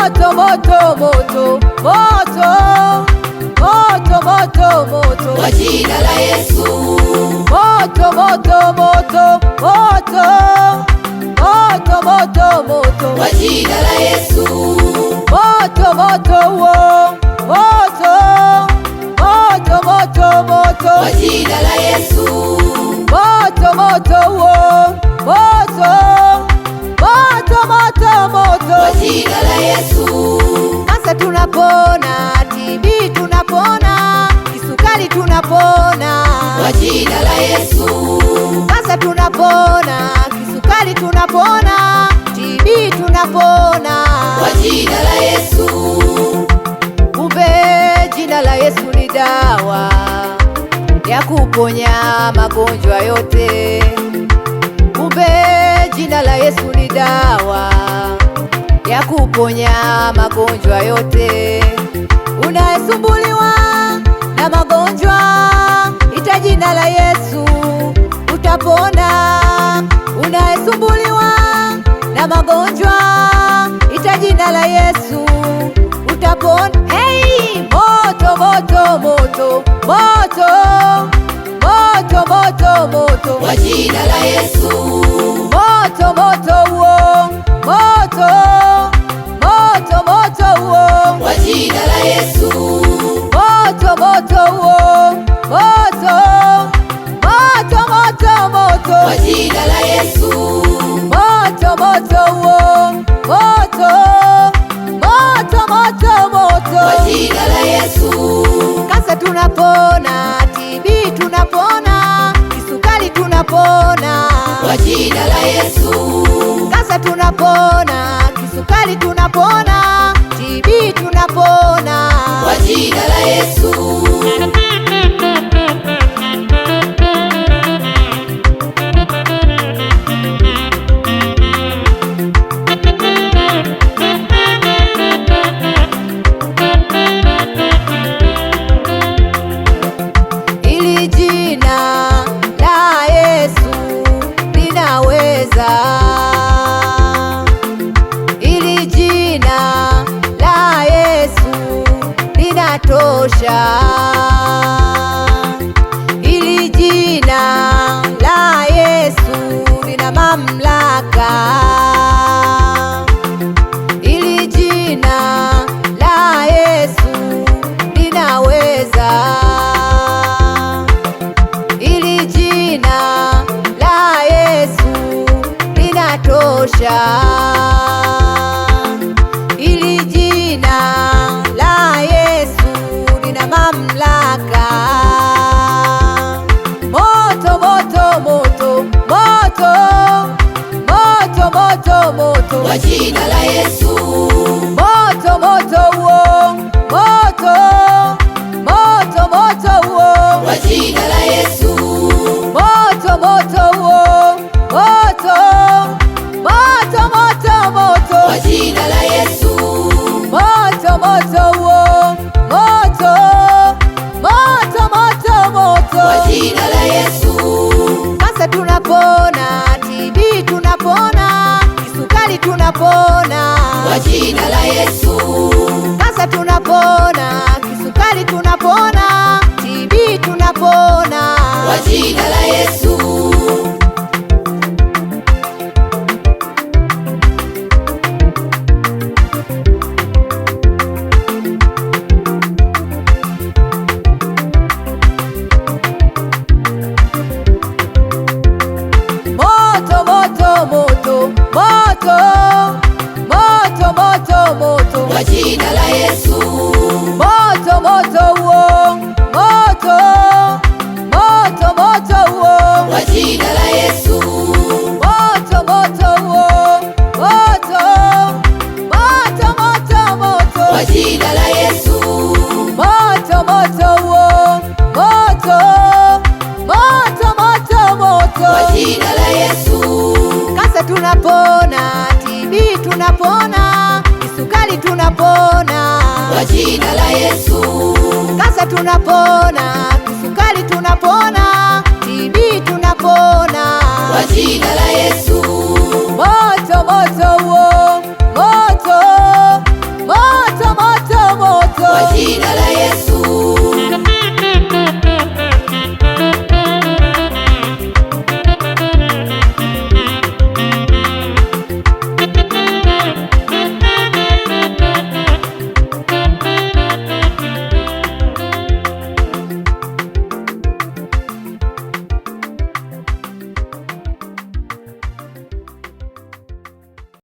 Moto moto moto moto moto moto moto kwa jina la Yesu. Moto moto moto moto moto moto moto kwa jina la Yesu. Moto moto wo moto moto moto moto kwa jina la Yesu. Moto moto wo moto moto moto moto kwa jina la Yesu. Kansa tunapona, TB tunapona, kisukari tunapona kwa jina la Yesu. Kansa tunapona, kisukari tunapona, TB tunapona kwa jina la Yesu. Kumbe jina la Yesu ni dawa ya kuponya magonjwa yote. Kumbe jina la Yesu ni dawa ya kuponya magonjwa yote. Unayesumbuliwa na magonjwa, ita jina la Yesu utapona. Unayesumbuliwa na magonjwa, ita jina la Yesu utapona. Hey, moto moto moto moto moto moto moto kwa jina la Yesu. Moto moto wo moto moto moto wo kwa jina la Yesu. Moto moto wo moto moto moto moto kwa jina la Yesu. Moto moto wo moto moto moto moto kwa jina la Yesu. Kansa tunapona, TB tunapona, kisukari tunapona kwa jina la Yesu. Kansa tunapona, kisukari tunapona, TB tunapona kwa jina la Yesu. Ili jina la Yesu linaweza, ili jina la Yesu linatosha, ili jina la Yesu lina mamlaka, ili jina la Yesu linaweza, ili jina la Yesu linatosha, ili jina la Yesu lina mamlaka. Moto moto moto moto moto moto moto kwa jina la Yesu. Moto moto wo moto moto moto wo kwa jina la Yesu. Moto moto wo moto moto moto moto kwa jina la Yesu. Moto moto wo moto moto moto moto kwa jina la Yesu. Kansa tunapona, TB tunapona, kisukari tunapona kwa jina la Yesu. Kansa tunapona, kisukari tunapona, TB tunapona kwa jina la Yesu. Moto moto moto moto moto moto moto kwa jina la Yesu. Moto moto wo moto moto moto wo kwa jina la Yesu. Moto moto wo moto moto moto moto kwa jina la Yesu. Moto moto wo moto moto moto moto kwa jina la Yesu. Kansa tunapona, TB tunapona, kisukari tunapona kwa jina la Yesu. Kansa tunapona, kisukari tunapona, TB tunapona kwa jina la Yesu. Moto moto wo moto Jina la